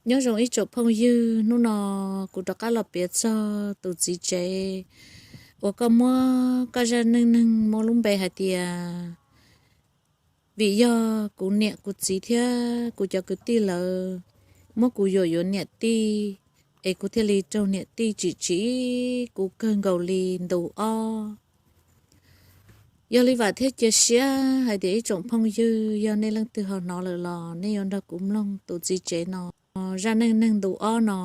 Nyob zoo ib tsoom phooj ywg, hnub no kuv rov qab los piav txog tus txiv tsev uas koj muab koj zaj neej neeg muaj lub npe hais tias vim yog kuv niam kuv txiv thiab kuv cov kwv tij lawv muab kuv yuam yuav niam tij, es kuv thiaj li raug niam tij tsim tsim kuv kawg nkaus li ntu ob. Yog li vam thiab cia siab hais tias ib tsoom phooj ywg, yog nej leej twg ho hnov lawm los nej yuav nrog kuv mloog tus txiv tsev no zaj neej neeg ntu ob no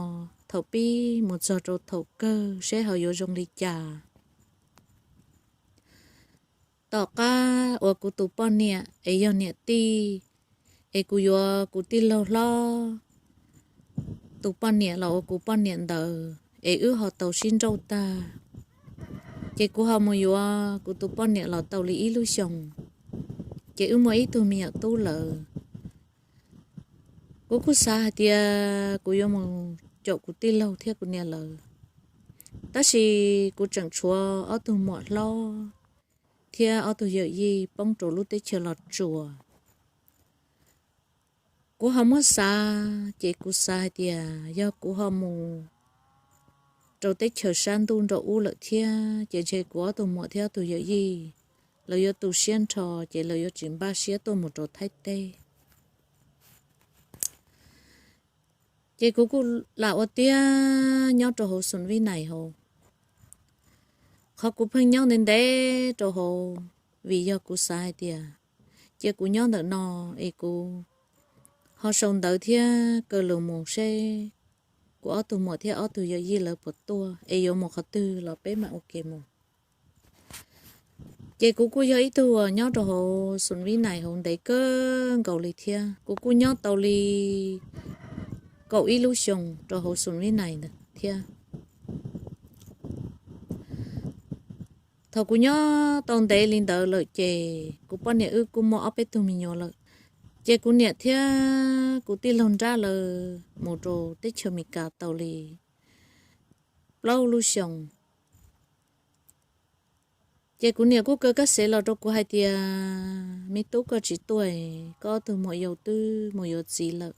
thaum pib mus txog rau thaum kawg seb ho yuav zoo li cas. Tom qab uas kuv tus poj niam es yog niam tij, es kuv yuav kuv tij laug hlob tus poj niam los ua kuv poj niam ntawd es wb ho tau sib nrauj tag, ces kuv ho mus yuav kuv tus poj niam los tau li ib lub xyoos, ces wb muaj ib tug me nyuam tub lawm. Kuv kuj xav hais tias kuv yuav mus caum kuv tij laug thiab kuv niam lawv, tab sis kuv tseem tshuav ob tug muam hlob thiab ob tug yawm yij poob rau lub teb chaws Los Tsuas. Kuv ho muab xav, ces kuv xav hais tias yog kuv ho mus rau teb chaws sab ntuj nraum ub lawm thiab, ces ntshe kuv ob tug muam thiab ob tug yawm yij lawv yuav tu siab nrho, ces lawv yuav tsis npaj siab tuaj mus rau Thaib teb. Ces kuv kuj lam ua tiag nyob rau hauv xoom vib nais hauv. Qhov kuv pheej nyob ntev ntev rau hauv, vim yog kuv xav hais tias cia kuv nyob ntawm no es kuv ho sau ntawv thiab kaw lus mus seb kuv ob tug muam thiab ob tug yawm yij lawv puas tuaj, es yuav mus qhov twg los peb mam ua ke mus. Ces kuv kuj yog ib tug uas nyob rau hauv xoom vib nais hauv ntev kawg nkaus li thiab. Kuv kuj nyob tau li kaum ib lub xyoos rau hauv xoom vib nais ntawd thiab. Thaum kuv nyob tau ntev li ntawd lawm ces kuv poj niam wb kuj muaj ob peb tug me nyuam lawm. Ces kuv niam thiab kuv tij laug nrab lawv mus rau teb chaws Amelikas tau li plaub lub xyoos. Ces kuv niam kuj kaw kab xev los rau kuv hais tias, me tub, koj tsis tuaj, koj ob tug muam yau twb mus yuav txiv lawm.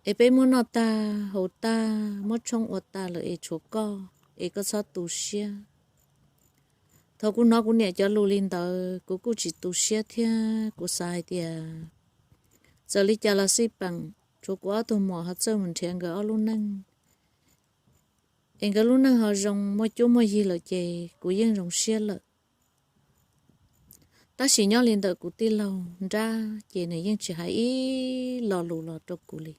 Es peb muab noj tag haus tag, muab tshoob ua tas lawm es tshuav koj, es koj txhob tu siab. Thaum kuv hnov kuv niam cov lus li ntawd, kuv kuj tsis tu siab thiab. Kuv xav hais tias txawm li cas los xij peem, tshuav kuv ob tug muam ho txawj mus nrhiav nkawd ob lub neej, es nkawd lub neej ho zoo muaj cuab muaj yig lawm ces kuv yeej zoo siab lawm. Tab sis nyob li ntawm kuv tij laug nrab ces nws yeej tsis hais ib lo lus los rau kuv li.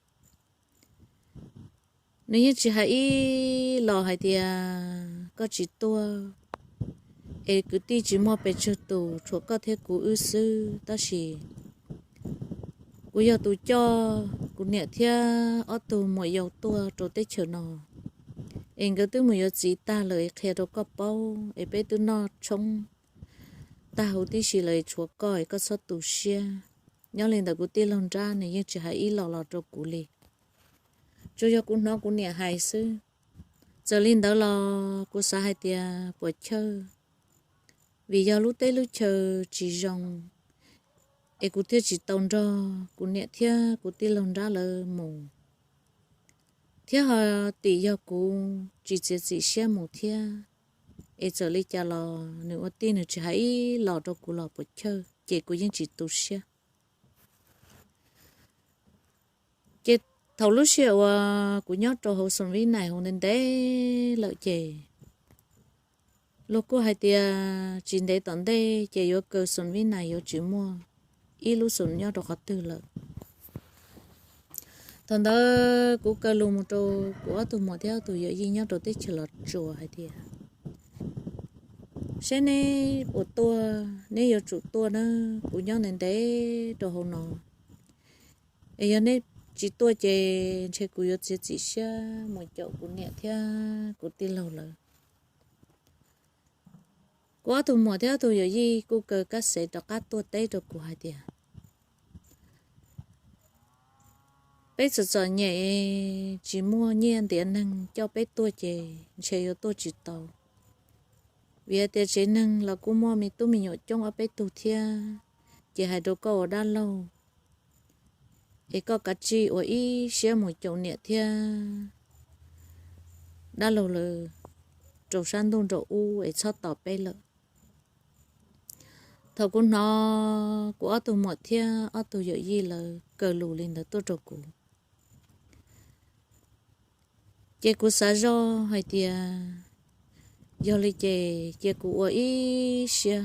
Nws yeej tsis hais ib los hais tias koj tsis tuaj, es kwv tij tsis muaj pes tsawg tus, tshuav koj thiab kuv wb xwb. Tab sis kuv yog tus coj kuv niam thiab ob tug muam yau tuaj rau teb chaws no, es nkawd twb mus yuav txiv tag lawm es qhia rau koj paub, es peb twb noj tshoob tag huv tib si lawm es tshuav koj, es koj txhob tu siab. Nyob li ntawm kuv tij laug nrab nws yeej tsis hais ib los los rau kuv li, tsuas yog kuv hnov kuv niam hais xwb. Txawm li ntawd los kuv xav hais tias puas chawj, vim yog lub teb lub chaw tsis zoo, es kuv thiaj tsis tau nrog kuv niam thiab kuv tij laug nrab lawv mus, thiab ho tim yog kuv tsis txiav txim siab mus thiab. Es txawm li cas los nws ua tij nws tsis hais ib los rau kuv los puas chawj, ces kuv yeej tsis tu siab. Ces thaum lub sij hawm uas kuv nyob rau hauv xoom vib nais hauv ntev ntev lawm ces luag kuj hais tias tsis ntev tom ntej ces yuav kaw xoom vib nais yuav tsis muaj ib lub xoom nyob rau qhov twg lawm. Thaum ntawd kuv kaw lus mus rau kuv ob tug muam thiab ob tug yawm yij nyob rau teb chaws Los Tsuas hais tias, seb neb puas tuaj, neb yuav tsum tuaj na, kuv nyob ntev ntev rau hauv no. Es yog neb tsis tuaj ces ntshe kuv yuav txiav txim siab mus caum kuv niam thiab kuv tij laug lawv. Kuv ob tug muam thiab ob tug yawm yij kuj kaw kab xev rov qab tuaj teb rau kuv hais tias, peb txom txom nyem, tsis muaj nyiaj ntiav neeg coj peb tuaj ces ntshe yuav tuaj tsis tau, vim hais tias tsev neeg los kuj muaj me tub me nyuam coob ob peb tug thiab. Ces hais rau koj ua dab laug, es koj kav tsij ua ib siab mus caum niam thiab dab laug lawv rau sab ntuj nraum ub es txhob tos peb lawm. Thaum kuv hnov kuv ob tug muam thiab ob tug yawm yij lawv kaw lus li ntawd tuaj rau kuv, ces kuv xav zoj hais tias yog li ces cia kuv ua ib siab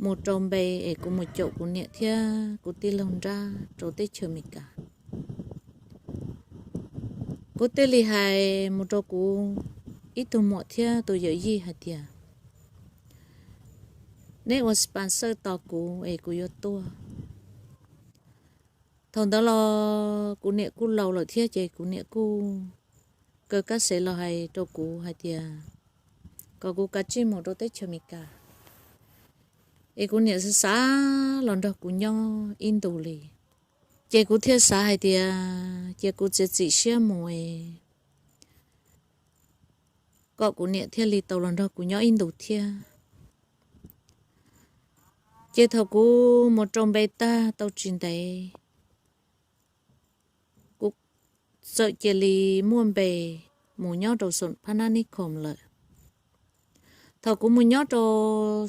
mus rau npe es kuv mus caum kuv niam thiab kuv tij laug nrab rau teb chaws Amelikas. Kuv thiaj li hais mus rau kuv ib tug muam thiab tus yawm yij hais tias, neb ua sponsor tos kuv es kuv yuav tuaj. Thaum ntawd los kuv niam kuj laus lawm thiab ces kuv niam kuj kaw kab xev los hais rau kuv hais tias kom kuv kav tsij mus rau teb chaws Amelikas, es kuv niam xav xav los nrog kuv nyob ib ntus li. Ces kuv thiaj xav hais tias cia kuv txiav txim siab mus es kom kuv niam thiaj li tau los nrog kuv nyob ib ntus thiab. Ces thaum kuv mus rau npe tag tau tsis ntev, kuv txawm cia li muaj npe mus nyob rau xoom Phab Nab Nib Khoom lawm. Thaum kuv mus nyob rau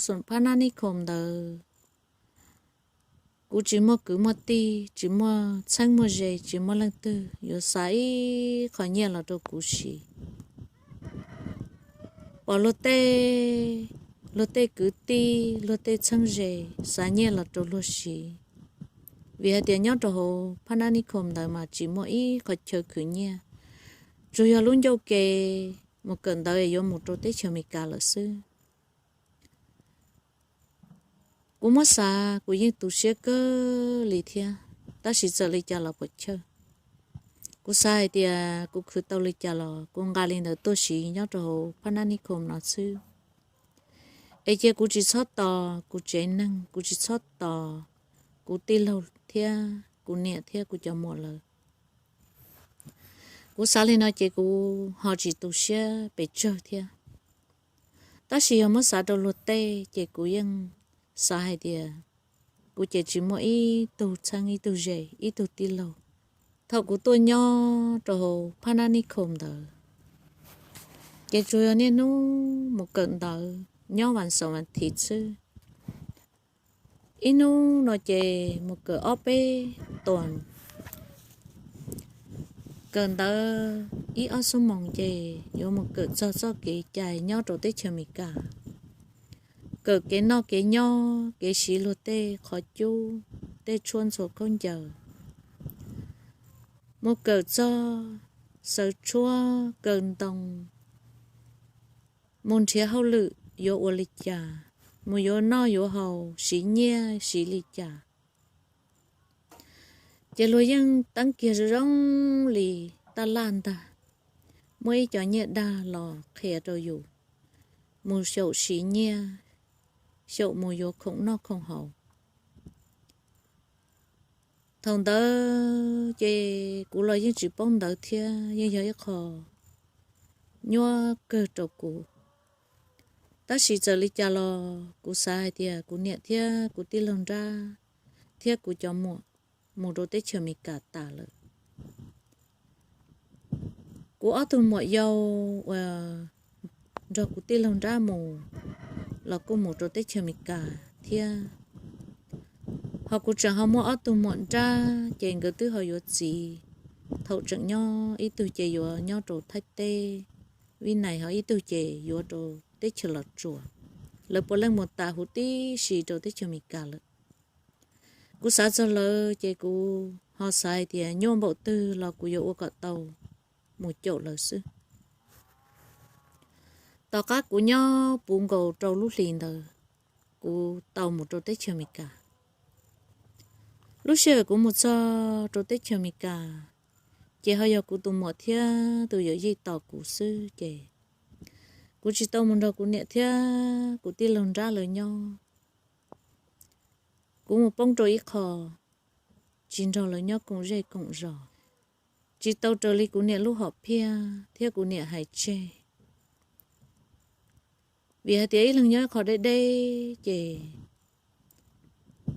xoom Phab Nab Nib Khoom ntawd, kuv tsis muaj kwv muaj tij, tsis muaj txheeb muaj ze, tsis muaj leej twg yuav xa ib qho nyiaj los rau kuv siv. Pom luag tej, luag tej kwv tij, luag tej txheeb ze xa nyiaj los rau luag siv, vim hais tias nyob rau hauv Phab Nab Nib Khoom ntawd mas tsis muaj ib qhov chaw khwv nyiaj, tsuas yog lub ncauj ke mus kawm ntawv es yuav mus rau teb chaws Amelikas lawm xwb. Kuv muab xav kuv yeej tu siab kawg li thiab, tab sis txawm li cas los puas chawj. Kuv xav hais tias kuv khwv tau li cas los kuv nqa li ntawd tuaj siv nyob rau hauv Phab Nab Nib Khoom no xwb, es cia kuv tsis txhob tos kuv tsev neeg, kuv tsis txhob tos kuv tij laug thiab kuv niam thiab kuv cov muam lawv. Kuv xav li no ces kuv ho tsis tu siab pes tsawg thiab. Tab sis yog muab xav rau luag tej ces kuv yeej xav hais tias kuv ces tsis muaj ib tug txheeb, ib tug ze, ib tug tij laug. Thaum kuv tuaj nyob rau hauv Phab Nab Nib Khoom ntawd, ces tsuas yog niaj hnub mus kawm ntawv nyob vas xoom vas thiv xwb. Ib hnub no ces mus kawm ob peb tuas, kawm ntawv ib ob xuab moos ces yuav mus kawm txog txoj kev cai nyob rau teb chaws Amelikas, kawm kev noj kev nyob, kev siv luag tej qhov cub, tej tshuab ntxhua khaub ncaws, mus kawm txog xawv tshuab, kaw ntoo, mus nrhiav hauj lwm yuav ua li cas, mus yuav noj yuav haus, siv nyiaj siv li cas. Ces luag yeej teeb kiag zoo zoo li taj laj ntag, muaj ib co nyiaj dag los qhia rau yus mus xyaum siv nyiaj, xyaum mus yuav khoom noj khoom haus. Thaum ntawd ces kuv los yeej tsis paub ntawv thiab, yeej yog ib qho nyuaj kawg rau kuv. Tab sis txawm li cas los kuv xav hais tias kuv niam thiab kuv tij laug nrab thiab kuv cov muam mus rau teb chaws Amelikas tas lawm. Kuv ob tug muam yau uas nrog kuv tij laug nrab mus los kuj mus rau teb chaws Amelikas thiab. Ho kuv tseem ho muaj ob tug muam nrab ces nkawd twb ho yuav txiv. Thaum tseem nyob ib tug ces yuav nyob rau Thaib teb, Vib Nais, ho ib tug ces yuav rau teb chaws Los Tsuas. Lawv puav leej mus tas huv tib si rau teb chaws Amelikas lawm. Kuv xav txog lawv ces kuv ho xav hais tias nyuaj npaum twg los kuv yuav ua kom tau mus caum lawv xwb. Tom qab kuv nyob puv nkaus rau lub hlis ntawd, kuv tau mus rau teb chaws Amelikas. Lub sij hawm kuv mus txog rau teb chaws Amelikas, ces ho yog kuv tus muam thiab tus yawm yij tos kuv xwb ces kuv tsis tau mus nrog kuv niam thiab kuv tij laug nrab lawv nyob. Kuv mus poob rau ib qho, tsis nrog lawv nyob koom zej koom zos, tsis tau raws li kuv niam lub hom phiaj thiab kuv niam hais tseg. Vim hais tias ib leeg nyob ib qho deb deb ces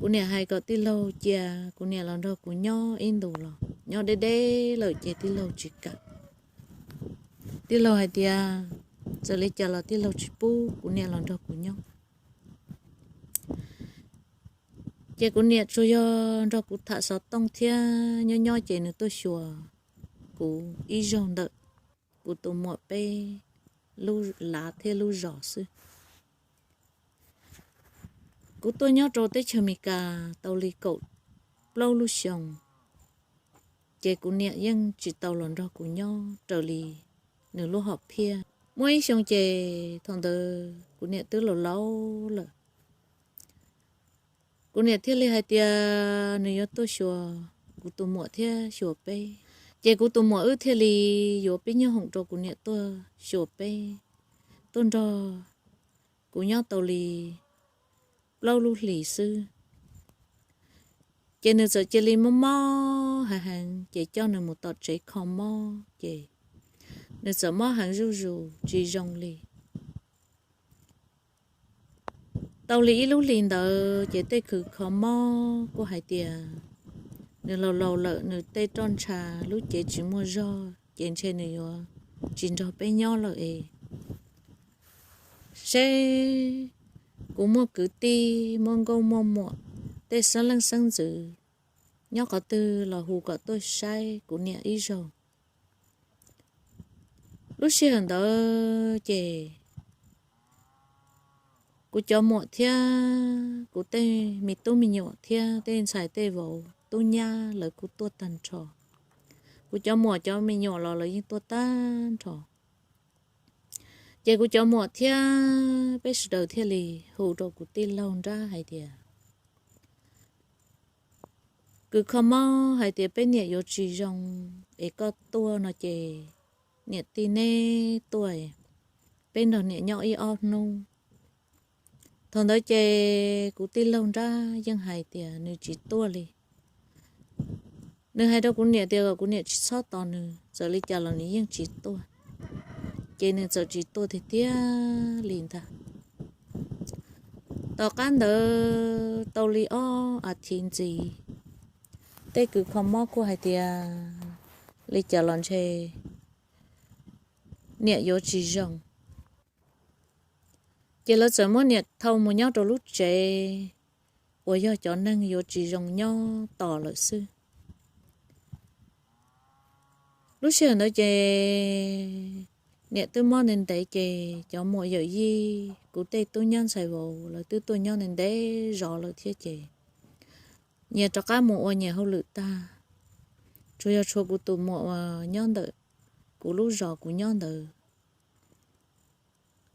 Kuv niam hais kom tij laug cia kuv niam los nrog kuv nyob ib ntus los nyob deb deb lawm ces tij laug tsis kam. Tij laug hais tias txawm li cas los tij laug tsis pub kuv niam los nrog kuv nyob. Ces kuv niam tsuas yog nrog kuv tham xov tooj thiab nyob nyob ces nws tuaj xyuas kuv ib zaug ntawm kuv tus muam peb lub lav thiab lub zos xwb. Kuv tuaj nyob rau teb chaws Amelikas tau li kaum plaub lub xyoos, ces kuv niam yeej tsis tau los nrog kuv nyob raws li nws lub hom phiaj. Muaj ib xyoo ces thaum ntawd kuv niam twb laus laus lawm, kuv niam thiaj li hais tias nws yuav tuaj xyuas kuv tus muam thiab xyuas peb. Ces kuv tus muam wb thiaj li yuav pib nyoob hoom rau kuv niam tuaj xyuas peb, tuaj nrog kuv nyob tau li plaub lub hlis xwb. Ces nws txawm cia li mob mob heev heev ces coj nws mus tom tsev kho mob ces nws txawm mob heev zuj zus tsis zoo li. Tau li ib lub hlis ntawd ces tej kws kho mob kuj hais tias nws laus laus lawm, nws tej roj ntsha lub cev tsis muaj zog ces ntshe nws yuav tsis nrog peb nyob lawm es seb kuv muaj kwv tij muaj nkauj muaj muam, tej xeeb leej xeeb ntxwv nyob qhov twg los hu kom tuaj saib kuv niam ib zaug. Lub sij hawm ntawd ces kuv cov muam thiab kuv tej me tub me nyuam thiab tej ntxhais tej vauv tub nyab lawv kuj tuaj tag nrho. Kuv cov muam cov me nyuam los lawv yeej tuaj tag nrho. Ces kuv cov muam thiab peb sawv daws thiaj li hu rau kuv tij laug nrab hais tias kws kho mob hais tias peb niam yuav tsis zoo es koj tuaj no ces niam tij neb tuaj, peb nrog niam nyob ib ob hnub. Thaum ntawd ces kuv tij laug nrab yeej hais tias nws tsis tuaj li. Nws hais rau kuv niam tias kom kuv niam tsis txhob tos nws, txawm li cas los nws yeej tsis tuaj. Ces nws txawm tsis tuaj tiag tiag li ntag. Tom qab ntawd tau li ob as thiv ntxiv, tej kws kho mob kuj hais tias li cas los ntshe niam yuav tsis zoo. Ces lawv txawm muab niam thau mus nyob rau lub tsev uas yog cov neeg yuav tsis zoo nyob tos lawm xwb. Lub sij hawm ntawd ces niam twb mob ntev ntev ces cov muam yawm yij kuv tej tub nyab ntxhais vauv lawv twb tuaj nyob ntev ntev zov lawm thiab ces nyias rov qab mus ua nyias hauj lwm tag. Tsuas yog tshuav kuv tus muam uas nyob ntawm kuv lub zos kuv nyob ntawd,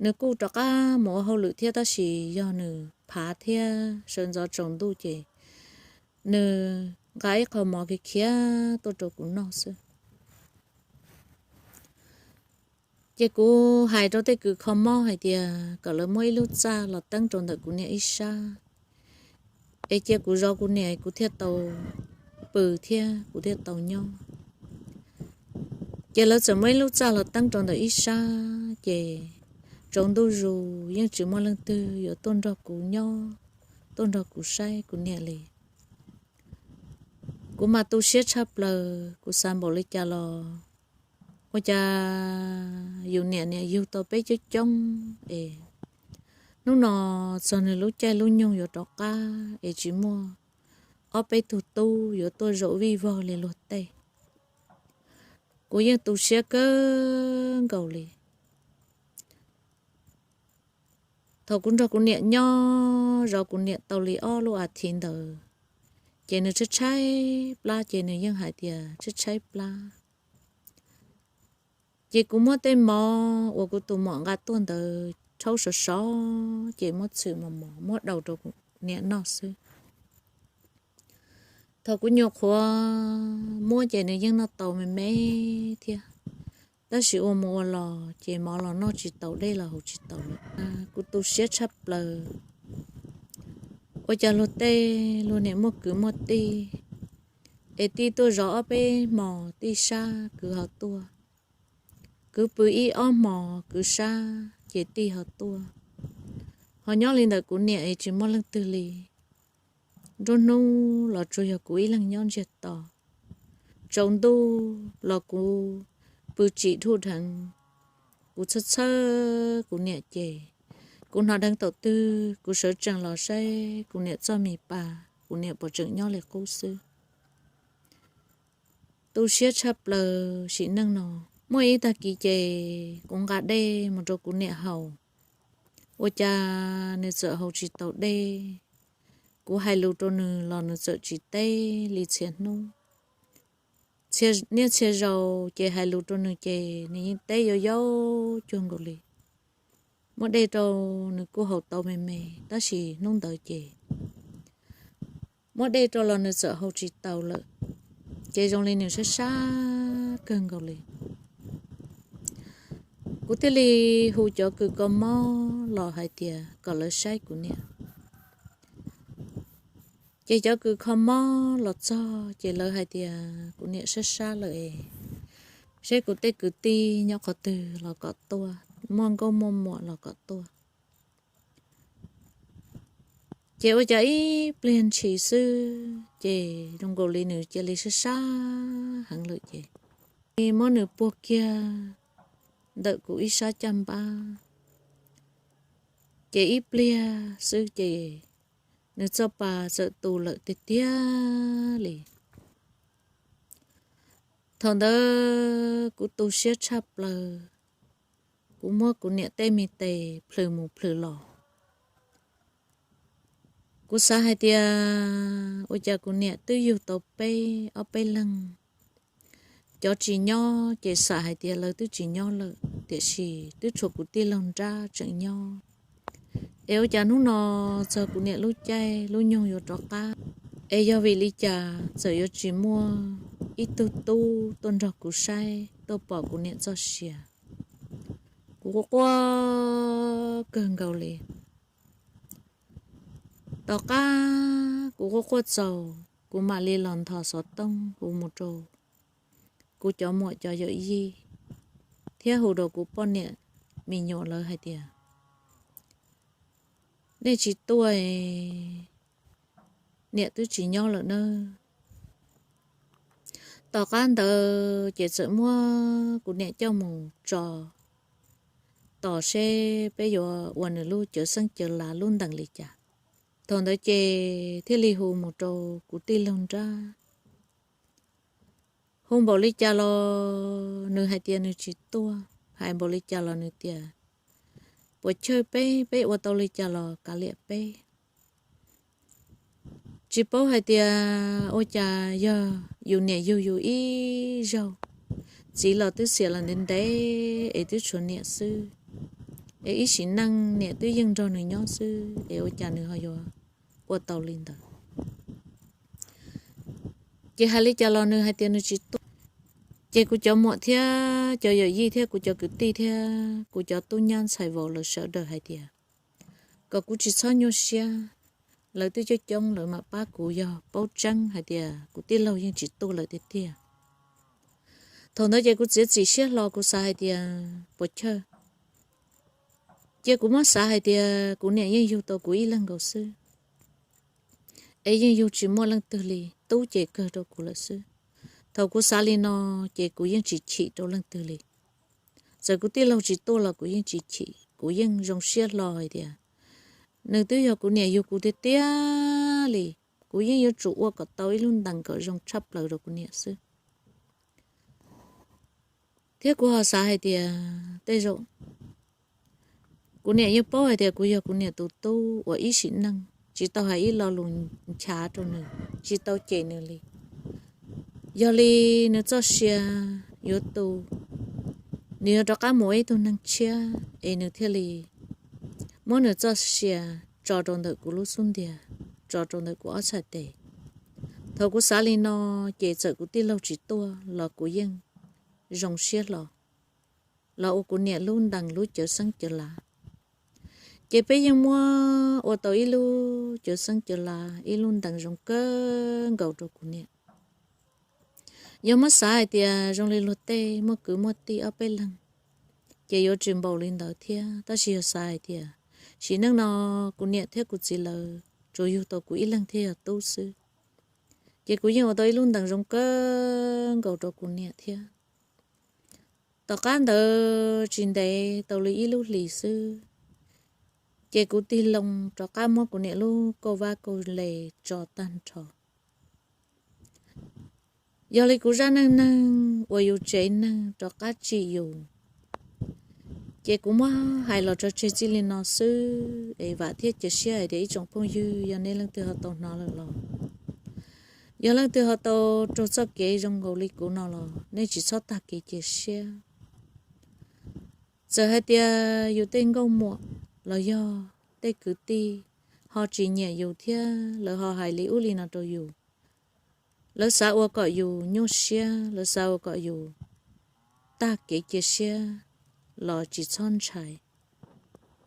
nws kuj rov qab mus ua hauj lwm thiab tab sis yog nws phav thiab sawv ntxov tsaus ntuj ces nws nqa ib qho mov khiav khiav tuaj rau kuv noj xwb. Ces kuv hais rau tej kws kho mob hais tias kom lawv muab ib lub txaj los teeb rau ntawm kuv niam ib sab, es cia kuv zov kuv niam kuv thiaj tau pw thiab kuv thiaj tau nyob. Ces lawv txawm muab ib lub txaj los teeb rau ntawm ib sab ces tsaus ntuj zus yeej tsis muaj leej twg yuav tuaj nrog kuv nyob, tuaj nrog kuv saib kuv niam li. Kuv mas tu siab tshaj plaws, kuv xav npaum li cas los ua cas yus niam niam yug tau peb coob coob es hnub no txog nws lub caij lub nyoog yuav rov qab es tsis muaj ob peb tug tub yuav tuaj zaum vij vog li luag tej. Kuv yeej tu siab kawg nkaus li. Thaum kuv nrog kuv niam nyob zov kuv niam tau li ob lub as thiv ntawd, ces nws tshaib tshaib plab ces nws yeej hais tias tshaib tshaib plab. Ces kuv muab tej mov uas kuv tus muam nqa tuaj ntawd rhaub sov sov ces muab txhwm mos mos muab daus rau kuv niam noj xwb. Thaum kuv nyuam qhuav muab ces nws yeej noj tau me me thiab, tab sis ua mus ua los ces mov los noj tsis tau, dej los haus tsis tau lawm. Kuv tu siab tshaj plaws. Ua cas luag tej luag niam muaj kwv muaj tij, es tij tuaj zov ob peb hmos tij sab kwv ho tuaj, kwv pw ib ob hmos kwv sab ces tij ho tuaj, ho nyob li ntawm kuv niam es tsis muaj leej twg li. Nruab hnub los tsuas yog kuv ib leeg nyob ntsiag to. Tsaus ntuj los kuv pw tsim dhuj dheev, kuv txhawj txhawj kuv niam ces kuv hnov dheev thaum twg kuv sawv tsees los saib kuv niam txoj mis pas, kuv niam puas tseem nyob li qub xwb. Tu siab tshaj plaws sim neej no. Muaj ib tag kis ces kuv nqa dej mus rau kuv niam haus, ua cas nws txawm haus tsis taus dej. Kuv hais lus rau nws los nws txawm tsis teb li txhia hnub. Niaj txhia zaus ces hais lus rau nws ces nws yeej teb yau yau cuag nkaus li. Muab dej rau nws kuj haus tau me me, tab sis hnub ntawd ces muab dej rau los nws txawm haus tsis taus lawm, ces zoo li nws sab sab kawg nkaus li. Kuv thiaj li hu cov kws kho mob los hais tias kom lawv saib kuv niam. Ces cov kws kho mob los txog ces lawv hais tias kuv niam sab sab lawm es saib kuv tej kwv tij nyob qhov twg los kom tuaj, muaj nkauj muaj muam los kom tuaj. Ces ua cas ib pliag ntshis xwb ces zoo nkaus li nws cia li sab sab heev lawm ces muab nws puag kiag ntawm kuv ib sab caj npab, ces ib pliag xwb ces nws txoj pas txawm tu lawm tiag tiag li. Thaum ntawd kuv tu siab tshaj plaws, kuv muab kuv niam tej me tes plhws mus plhws los. Kuv xav hais tias ua cas kuv niam twb yug tau peb ob peb leeg, cov tsis nyob ces xam hais tias lawv twb tsis nyob lawm, tiam sis twb tshuav kuv tij laug nrab tseem nyob. Es ua cas hnub no txog kuv niam lub caij lub nyoog yuav rov qab, es yog vim li cas txawm yuav tsis muaj ib tug tub tuaj nrog kuv saib tuaj pom kuv niam txoj sia. Kuv quaj quaj kawg nkaus li. Tom qab kuv quaj quaj txaus, kuv mam li los nthos xov tooj hu mus rau kuv cov muam cov yawm yij thiab hu rau kuv poj niam me nyuam lawv hais tias, nej tsis tuaj, niam twb tsis nyob lawm nawb. Tom qab ntawd ces txawm muab kuv niam coj mus tso tos seb peb yuav ua nws lub cawv xeeb cawv lav lub ntees li cas. Thaum ntawd ces thiaj li hu mus rau kuv tij laug nrab. Hu npaum li cas los nws hais tias nws tsis tuaj, hais npaum li cas los nws tias puas chawj peb, peb ua tau li cas los kav liam peb. Tsis paub hais tias ua cas yog yus niam yug yus ib zaug, txiv los twb xiam los ntev ntev es twb tshuav niam xwb, es ib sim neej niam twb yeej nrog nws nyob xwb es ua cas nws ho yuav ua tau li ntawd. Ces hais li cas los nws hais tias nws tsis tuaj. Ces kuv cov muam thiab cov yawm yij thiab kuv cov kwv tij thiab kuv cov tub nyab ntxhais vauv lawv sawv daws hais tias kom kuv tsis txhob nyuaj siab, lawv twb coob coob lawv mam pab kuv, yog paub tseeb hais tias kuv tij laug yeej tsis tuaj lawm tiag tiag. Thaum ntawd ces kuv txiav txim siab hlo, kuv xav hais tias puas chawj, cia kuv muab xav hais tias kuv niam yeej yug tau kuv ib leeg nkaus xwb, es yeej yug tsis muaj leej twg li, tub ces kawg rau kuv lawm xwb. Thaum kuv xav li no ces kuv yeej tsis chim rau leej twg li. Txawm kuv tij laug tsis tuaj los kuv yeej tsis chim, kuv yeej zoo siab hlo hais tias nws twb yog kuv niam yug kuv tiag tiag li. Kuv yeej yuav tsum ua kom tau ib lub ntees kom zoo tshaj plaws rau kuv niam xwb. Thiab kuv ho xav hais tias tej zaum kuv niam yeej paub hais tias kuv yog kuv niam tus tub uas ib sim neej tsis tau hais ib lo lus nchav rau nws, tsis tau cem nws li. Yog li nws txoj sia yuav tu, nws yuav rov qab mus ua ib tug neeg tshiab, es nws thiaj li muab nws txoj sia tso rau ntawm kuv lub xub ntiag, tso rau ntawm kuv ob txhais tes. Thaum kuv xav li no, ces txawm kuv tij laug tsis tuaj los kuv yeej zoo siab hlo los ua kuv niam lub ntees lub cawv xeeb cawv lav. Ces peb yeej muab ua tau ib lub cawv xeeb cawv lav, ib lub ntees zoo kawg nkaus rau kuv niam. Yog muab xav hais tias zoo li luag tej muaj kwv muaj tij ob peb leeg, ces yuav tsis npaum li ntawd thiab. Tab sis yog xav hais tias sim neej no kuv niam thiab kuv txiv lawv tsuas yug tau kuv ib leeg thiaj yog tub xwb. Ces kuv yeej ua tau ib lub ntees zoo kawg nkaus rau kuv niam thiab. Tom qab ntawd tsis ntev tau li ib lub hlis xwb, ces kuv tig loo rov qab muab kuv niam lub kauj vab kauj le tso tag nrho. Yog li kuv zaj neej neeg uas yus tsev neeg rov qab tsim yus, ces kuv muab hais los tso tseg txij li no xwb es vam thiab cia siab hais tias ib tsoom phooj ywg yog nej leej twg ho tau hnov lawm los, yog leej twg ho tau raug txoj kev zoo nkaus li kuv no los nej tsis txhob tag kev cia siab. Txawm hais tias yus tej nkauj muam los yog tej kwv tij ho tsis nyiam yus thiab lawv ho hais li ub li no rau yus, lawv xav ua kom yus nyuaj siab, lawv xav ua kom yus tag kev cia siab los tsis txhob ntshai.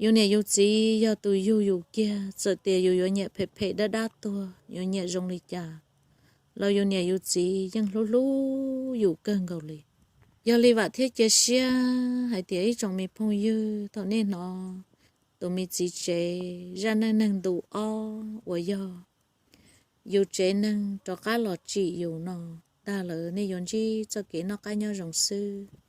Yus niam yus txiv yog tus yug yus kiag, txawm tias yus yuav nyiam phem phem dab dab tuag, yuav nyiam zoo li cas los yus niam yus txiv yeej hlub hlub yus kawg nkaus li. Yog li vam thiab cia siab hais tias ib tsoom me phooj ywg thaum nej hnov tus me txiv tsev zaj neej neeg ntu ob uas yog yus tsev neeg rov qab los tsim yus no tag lawm nej yuav ntsib txoj kev noj qab nyob zoo xwb.